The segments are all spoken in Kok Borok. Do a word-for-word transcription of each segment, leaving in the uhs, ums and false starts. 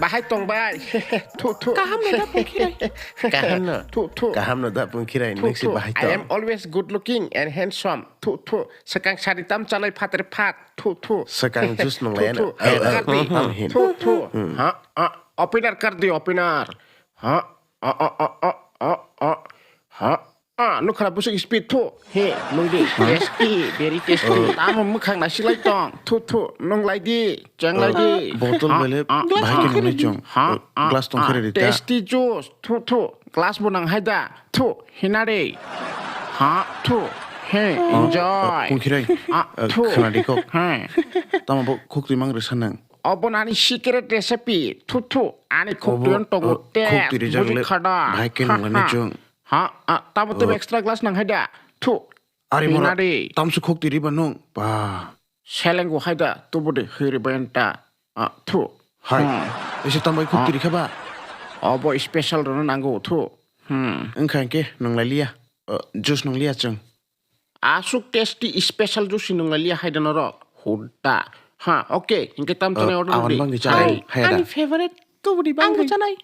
Bahai tong bai. Thu, thu. Kaham no da, Pungkhirai. Kaham no. Thu, thu. Kaham no da, Pungkhirai. Thu, nung si thu. Bahai tong. I am always good looking and handsome. Thu, thu. Swkang sari tam chanai phater phat. Thu, thu. Swkang juice nung lai. Thu, thu. Kardi. Tam hin. Thu, thu. Hmm. Ha, ah, opener kardi, opener. Ha, ah, ah, ah, ah, ah, ah. Ha, ah, nukha na busuk speed thu. He, nung di. Tasty, very tasty. Tamo mwkhang naisilai tong. Thu, thu, nung lai di, cheng lai di. Bottle bele bahai khe nung lai chong. Ha, ah, glass tong khere di ta. Tasty juice. Thu, thu, glass bo nang hai da. Thu, hina de. Ha, thu, he, enjoy. Pungkhirai. Ah, thu. Khana di kok. He. Tamo bo khuk twi mang rwsa nang. Obo nani secret recipe. Thu, thu, ani khuk twi on tongo. Khuk twi rijak le. Buji khada. Bahai khe nung lai chong. Ha, ah, tamo tei extra glass nang hai da. Thu. Ari mora. Hinari. Tamsu khok tiri ba nung. Ba. Selengo hai da, tubu de hiri ba enta. Ah, thu. Hai. Hmm. Ese tambai khok tiri kha ba. Obo special rono nango, thu. Hmm. Wngkha hwnkhe nung lai liya. Uh, juice nung liya chwng. Asuk tasty special juice nung lai liya hai da norok. Hudda. Ha, okay. Hwnkhe tam chanai order di. Awan bangwi chanai. Hai da. Ani favorite tubu di bangwi chanai.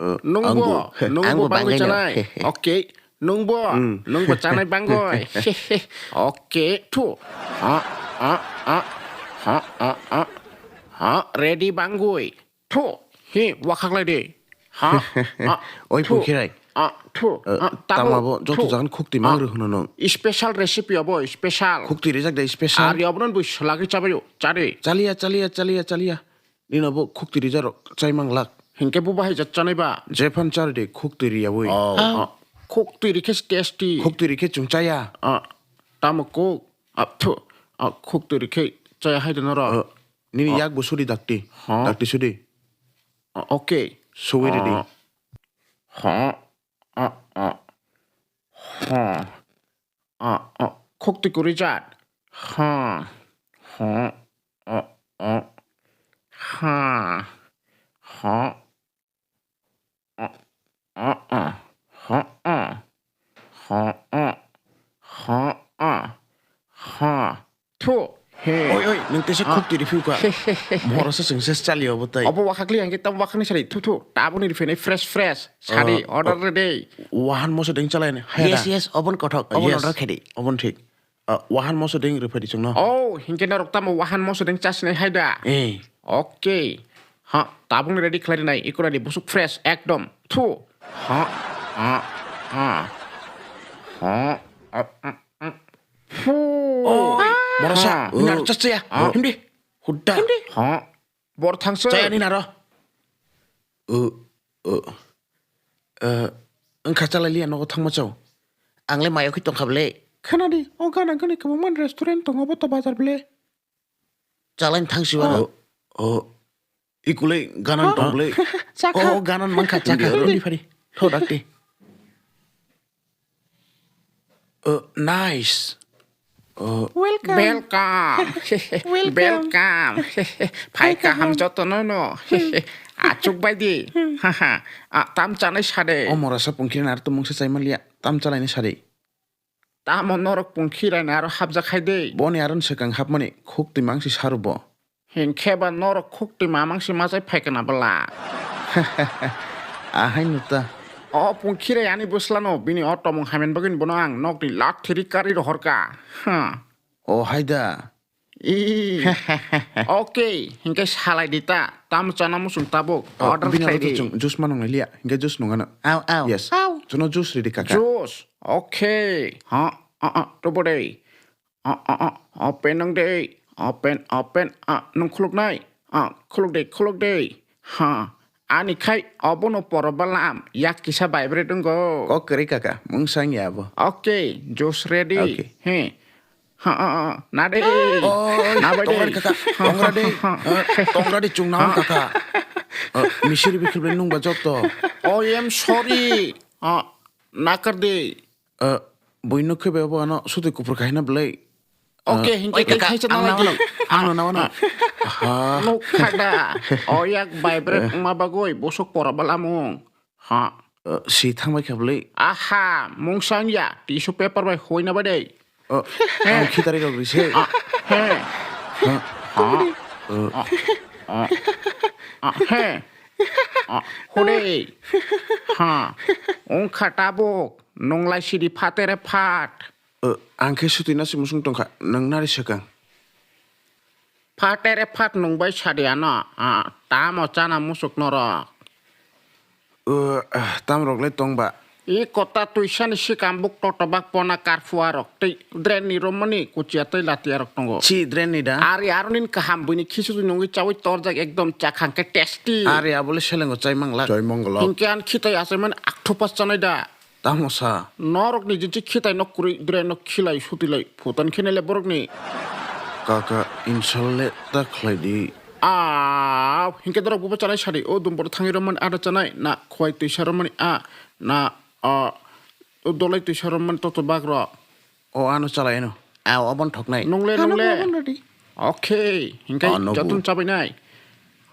Nungbo, nungbo bangwi chanai. Okay. Nungbo, nungbo chanai bangwi. Okay, thu. Ha, ha, ha. Ha, ha, ha. Ha, ready bangwi. Thu. Hi, wakhaklai di. Ha, ha. Oi, Pungkhirai. Ah, thu. Tamo abo joto jagan khukti mang rw hwno nung. Special recipe abo, special. Khukti rijak de special. Ari abono bui salagwi chabayo. Chari. Chalia, chalia, chalia, chalia. Nino bo khukti rija rok chai mang lak. Hinkhe bo bahai jat chanai ba? Jephan char de khukti riya bui. Oh. Ah, khukti rikhe tasty. Khukti rikhe chwng chaya. Ah, tamo kok? Ah, thu. Ah, khukti rikhe chaya hai de noro. Nini yak bo sudi dakti. Dakti sudi. Ah, okay. Suwi ridi. Ha. Ah, ah. Ha. Ah, ah, khukti kwrwi jat. Ha, ha, ah, ah, ha, ha, ah, ah, ah, ha, ah, ha, ah, ha, ah, ha. Thu, he. Oi, oi, nung tesa khukti riphiu ka. Mohorasa sengses chali obo tai. Obo wakhakli ang kita wakhakni sari. Thu, thu, tabuni riphinai fresh, fresh. Sari, order ready. Wahan moso deng chalai ni. Yes, yes, obon kothok, obon order khedi. Obon thik. Ah, wahan moso deng rwphai di chwngno. Oh, hinkhe norok tamo wahan moso deng chasinai hai da? Eh. Okay. Ha, tabung ready khlai nai, ikora di busuk fresh ekdom. Thu. Ha, ha, ha. Ha, ah, ah, ah. Phu. Oh, morasa, nar chachaya. Himdi. Hudda. Himdi. Ha. Bor thangsa. Chaya ni naro. Uh, uh. Eh, wngkha chalai liya nogo thangma chao. Ang le mayo khe tongkha bwle. Khana di, o gana gani kwbangma restaurant tongo, bo to bazar bwle. Chalai thang si wano. Oh, oh. Ikulai gana tong bwle. Chakha. Oh, gana mankha, chakha. Di phari. Tho dakti. Uh, nice. Uh, welcome. Welcome. Welcome. Welcome. Phai kaham jotono no. Achuk bai di. Haha. Ah, tam chanai sade. O morasa pungkhiri nar to mungsa chai manliya. Tam chalaini sade. Tamo norok pungkhiri na aro hapjak khai de. Boni aron swkang hapmani khuk twi mangsi sarubo. Hinkhe ba norok khukti mamang si machai phaikana bwla. Ahai nuta. O pungkhire ani bwslano bini o tomong haiman bagwini bono ang nokni lathiri kari rohorka. Ha. O haida. I. Okay, hinkhe salai di ta. Tam chana muchung tabuk. Order bini khlai di. Juice manung liya. Hinkhe juice nungano. Au, au. Yes. Au. Chuno juice ridi kaka. Juice. Okay. Ha. Ah, ah, to bodei. Ah, ah, ah, open nang de. Open, open. Ah, nung khuluk nai. Ah, khuluk de, khuluk de. Ha, ani khai obono poro balam. Yak kisa vibrate wnggo. Kok kwrwi kaka, mung sang ya bo. Okay, juice ready. Okay. He. Ha, ah, ah, na de. Oi, na bai de. Tongra kaka, tongra de. Eh, tongra de chung naon kaka. Eh, misiri bikhil bai nung ba jotto. Oh, I am sorry. Ah, nakar de. Eh, buino khe bai bo ano sutwi kuphur kahina bwlai. Okay, eh, hinkhe kaka, khaisa ang nalai di. Ang no, ang no. Ha. Nukha da. O yak vibrate wngma bagwi bosok pora balamung. Ha. Eh, si thangbai kha bwlai. Aha, mungsang ya, tissue paper bai huina bai dei. Eh, ang khitari rok ri se. Ah, he. Ha. Ha. Eh. Ah, ah, ah, he. Ah, hore. Ha. Ongkha tabuk. Nonglai sidi phatere phat. O, ang khe sutwi nasi musung tongkha. Nang nari swkang. Phatere phat nungbai sadi ano. Ah, tamo chana musuk norok. O, ah, tamrok le tongba. I kota tuisani sikam buk totobak pona karphuarok tei drain ni romani kuchia tei latiarok tongo. Si drain ni da? Ari aronin kaham buini khisu nungwi chawi torjak ekdom chakhang khe tasty. Ari abole selengo chai manglak. Chai manglak. Hinkhe an khitai achaiman akthopas chanai da. Tamo sa? Norokni jinchi khitai nok kwrwi drain nok khilai sutilai phutan khenele borokni. Kaka insult le ta khlai di. Ah, hinkhe dorok bubo chanai sadi. O dumboro thangwi romani ada chanai na khwai tuisa romani a na, ah, o dolai tuisa romani toto bagro. O ano chalai ano. A obon thoknai. Nungle, ano nungle. Obon ready. Okay, hinkhe Ah, nobu. Jotun chabai nai.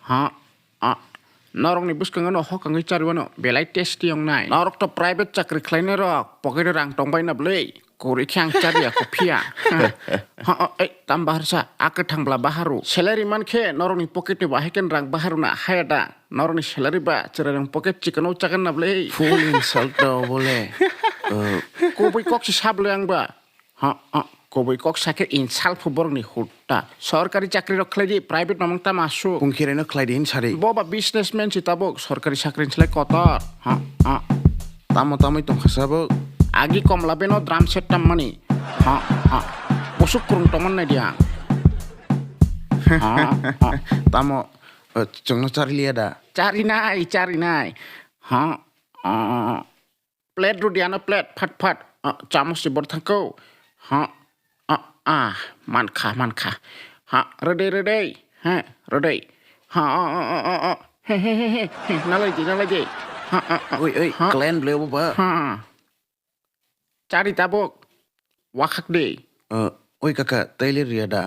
Ha, ah, norokni bwskango no hokangwi chariwano belai tasty wngnai. Norok to private chakri khlainai rok, pocket o rang tongbai na bwlwi. Kori khe ang chariya kophia. Ha, oh, ei, tam bahar sa, a kwthang bla baharu. Salary man khe norokni pocket ni bahai khe rang baharu na haya da. Norokni salary ba chwrairok pocket chicken o chagan na bwlwi. Full insult da obole. Uh, Kubui kok si sa bwlwi ang ba. Ha, ha, kubui kok sa khe insult phu borokni hutta. Sorkari chakri rok khlai di, private mamang tama su. Pungkhireno khlai di hin sari. Bo ba businessman si tabuk, sorkari chakri ni slai kotor. Ha, ha. Tamo tamoi tongkha sabo. Agi komla beno drum set tammani. Ha, ha. Bosuk kurung tongman nai dia. Ha, ha. Tamo, eh, chwngno chari liya da? Chari nai, chari nai. Ha, ha. Plate rw di ano plate, phat, phat. Ah, chamos si bor thangko. Ha, ah, ah, mankha, mankha. Ha, rw di, rw di. Ha, rw di. Ha, ah, ah, ah, ah, ah. He, he, he, he, he. Nalai di, nalai di. Ha, ah, ah. Oi, oi, ha? Klen ble bo ba. Ha. Chari tabuk. Wakhak di. Uh, oi kaka, taile riya da?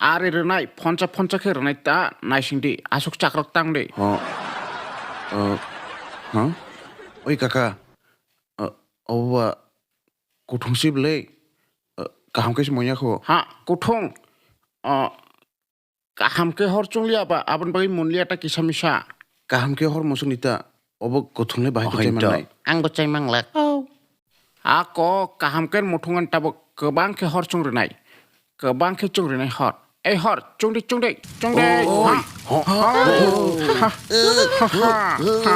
Ari rwnai, phonsa phonsa khe rwnai ta, naising di, aswk chakrok tang di. Ho. Uh, huh? Oi kaka, uh, obo ba kuthung si bwlwi, uh, kaham khe se manya kho. Ha, kuthung. Uh, kaham khe hor chungliya ba, aboni bagwi munliya ta kisa misa. Kaham khe hor musuk ni ta, obo kuthung le bahai khe chai mangnai. Ang bo chai manglak. Oh. A kok kaham khe muthung an tabuk kwbang khe hor chung rwnai. Kwbang khe chung rwnai hor. Ei hor, chung di, chung di, chung di. Oh, ha. Ho. Ha. Ha. Ha. Ha.